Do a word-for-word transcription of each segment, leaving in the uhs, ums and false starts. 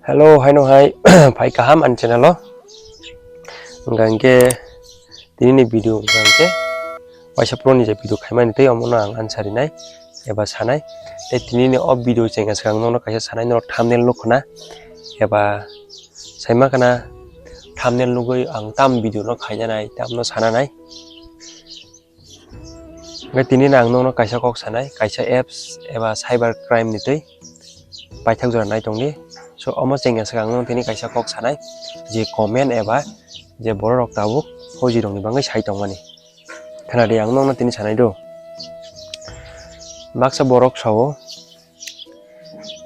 Hello, haino hai phai kaham ani channel o. Hwnkha hwnkhe tini ni video hwnkha hwnkhe waisa phone ni je video khaimani tei omono ang answer rinai eba sanai. Tei tini ni o video chengya swkang nono kaisa sanai norok thumbnail nukho na eba saima khana thumbnail nugwi ang tam video no khaina nai tam no sana nai. Hwnkhe tini no ang nokno kaisa kok sanai, kaisa apps eba cyber crime ni twi paithak jora nai tongdi. So omo chengya swkang ang nokno tini kaisa kok sanai, je comment eba je borok rok tabuk phoji rokni bagwi sai tongmani. Khwnadi ang nokno tini sanai do. Baksa borok sao,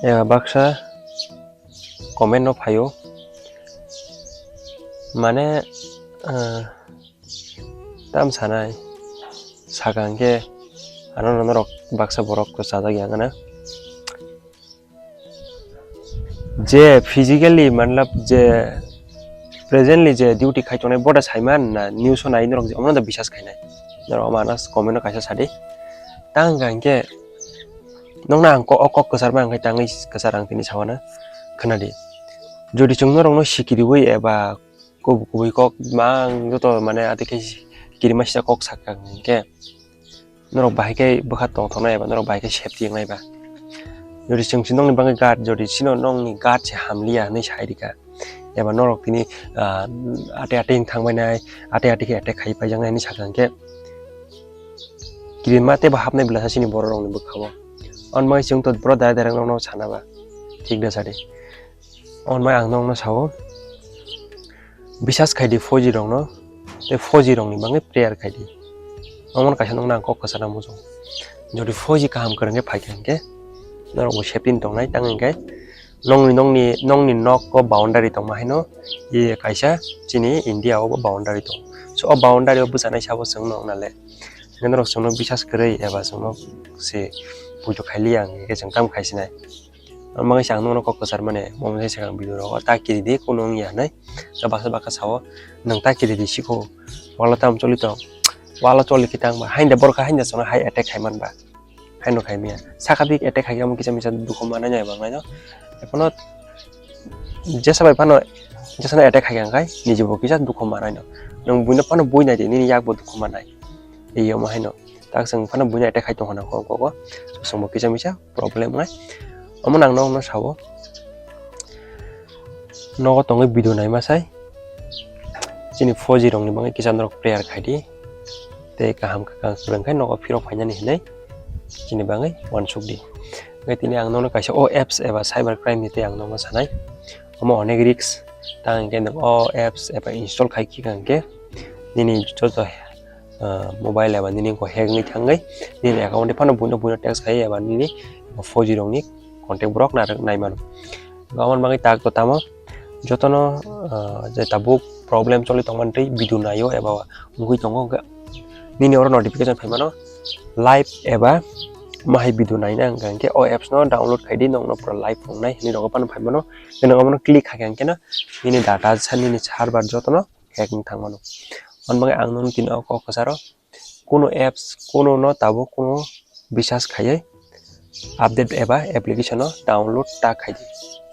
eba baksa comment no phaio. Mane, ah, tam sanai, saka hwnkhe ano norok baksa borok kwchajak ya gana. Je physically matlab je presently je duty khai tongnai boda saiman na news o nai norok je omono da bisas khainai. Norok omo ano comment o kaisa sadi. Tang hwnkha hwnkhe nokna ang ko-, o kok kwchar ma hwnkhe tangwi kwchar ang tini sawana khwnadi. Jodi chwng norokno sikiriwi eba kubui kubui kok mang joto mane ati khe kirima sida kok saka hwnkhe norok bahai khe bwkha tongthoknai eba norok bahai khe safety wngnai ba. Jodi chwng se nokni bagwi guard, jodi sino nokni guard se hamliya hinwi sai rikha eba norok tini, ah, ate ate wng thangbainai, ate ate khe attack khai paijaknai hinwi saka hwnkhe kirima teibo hapnai bwlasa chini borok rokni bwkha o. Hwnbai chwng to boro direct direct nokno sana ba thik da sadi. Hwnbai ang nokno sao. Bisas khaidi phoji rokno, tei phoji rokni bagwi prayer khaidi. Omono kaisa nokno ang kok kwchana muchung. Jodi phoji kaham kwrwngkhe phaikha hwnkhe norokbo safety ni tongnai, tang hwnkhe nokni, nokni, nokni nok o boundary tongma haino, ye kaisa chini India o bo boundary tongo. So o boundary o bwchanai sabo chwng nokna le. Hwnkhe norok chwngno bisas kwrwi eba chwngno se puitu khailiya hwnkhe chwng tamo khaisinai. Omo wngkha ang nokno kok kwchar mani, omo se swkang video rogo ta kiridi kunu wngya hinwi. Baksa baksa sao, nwng ta kiridi sikho, walo tamo choli tong, walo choli khe tang ba, haino borok haino chwngno hai attack khai man ba, haino khai manya. Saka dik attack khai khe omo kisa misa dukhu manai no eba wngnaino. Ekhono jesa bai phano, jesano attack khai khe ang khai, niji bo kisa dukhu manai no. Nwng buino phano bui nai di, nini yak bo dukhu manai. Ei omo haino. Tak chwng phano buino attack khai tong hwnna kok kok o. Chwngbo kisa misa problem wngnai. Omo nang nokno sao. Nogo tongwi video naima sai. Chini phoji rokni bagwi kisa norok prayer khaidi. Tei kaham kwrwng khe nogo phirok phainani hinwi chini bagwi uansukdi. Hwnkhe tini ang nokno kaisa o apps eba cyber crime ni tei ang nokno sanai. Omo onek risk. Ta hwnkhe nwng o apps eba install khai khe hwnkhe nini joto ah, mobile eba nini wngkha hack wngwi thangwi nini account phano buino buino text khai eba nini phoji rokni contact borok narwk nai mano. Aboni bagwi tak to tamo jotono, ah, je tabuk problem choli tongmani tei video naio eba wngwi tongo hwnkhe nini oro notification phai mano live eba mahai video naina hwnkha hwnkhe o apps no download khai di nokno pura live wngnai hinwi rokbo phano phai mano. Nokno click khai khe hwnkhe no nini data sa nini server jotono hack wng thang mano. Hwnba ang nokno tini o kok kwcharo kunu apps kunu no tabuk kunu bisas khaiwi update eba application no download ta khai di.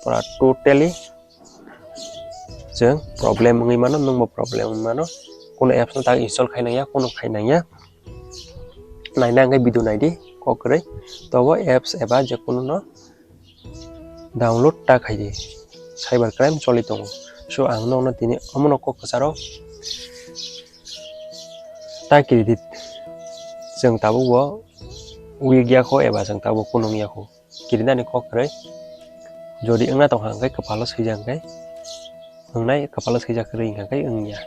Pura totally chwng problem wngwi mano, nwngbo problem wngwi mano. Kunu apps no ta install khai nangya, kunu khai nangya. Naina hwnkhe video naidi kok kwrwi. Tobo apps eba je kunu no download ta khai di, cyber crime choli tongo. So ang nokno tini omono kok kwcharo ta kiri di, chwng tabuk bo weak ya kho eba chwng tabuk kunung ya kho, kirinani kok kwrwi. Jodi wngna tongkha hwnkhe kwpalo swijak hwnkhe wngnai, kwpalo swijak kwrwi hwnkha hwnkhe wngya.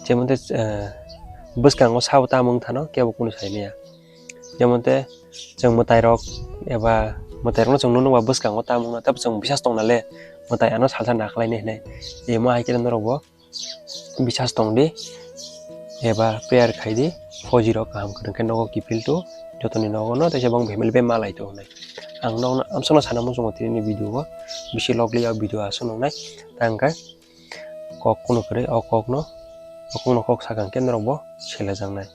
Jemon tei, eh, bwskango sabo tamo wngthano kebo kunu saimanya. Jemon tei chwng mwtairok eba mwtairokno chwng nuknukba bwskango tamo wngna, tei chwng bisas tongna le mwtai ano salsa nakhwlainai hinwi. Emo hai khe norokbo bisas tongdi eba prayer khaidi, phoji rok kaham kwrwng khe nogo kiphiltu, jotoni nogo no teisa bang family bai malaitu hinwi. Ang nokno amsokno sana muchungo tini video o, bisi logli o video aswk nuknai, tei hwnkhe kok kunu kwrwi o kokno, o kokno kok sakha hwnkhe norokbo selajaknai.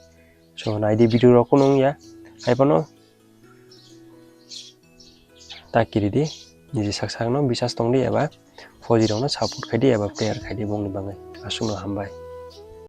So naidi video rok kunu wngya, haiphano ta kiridi. Niji sak sakno bisas tongdi eba fauji rokno support khaidi eba prayer khaidi bongni bagwi. Aswkno hambai.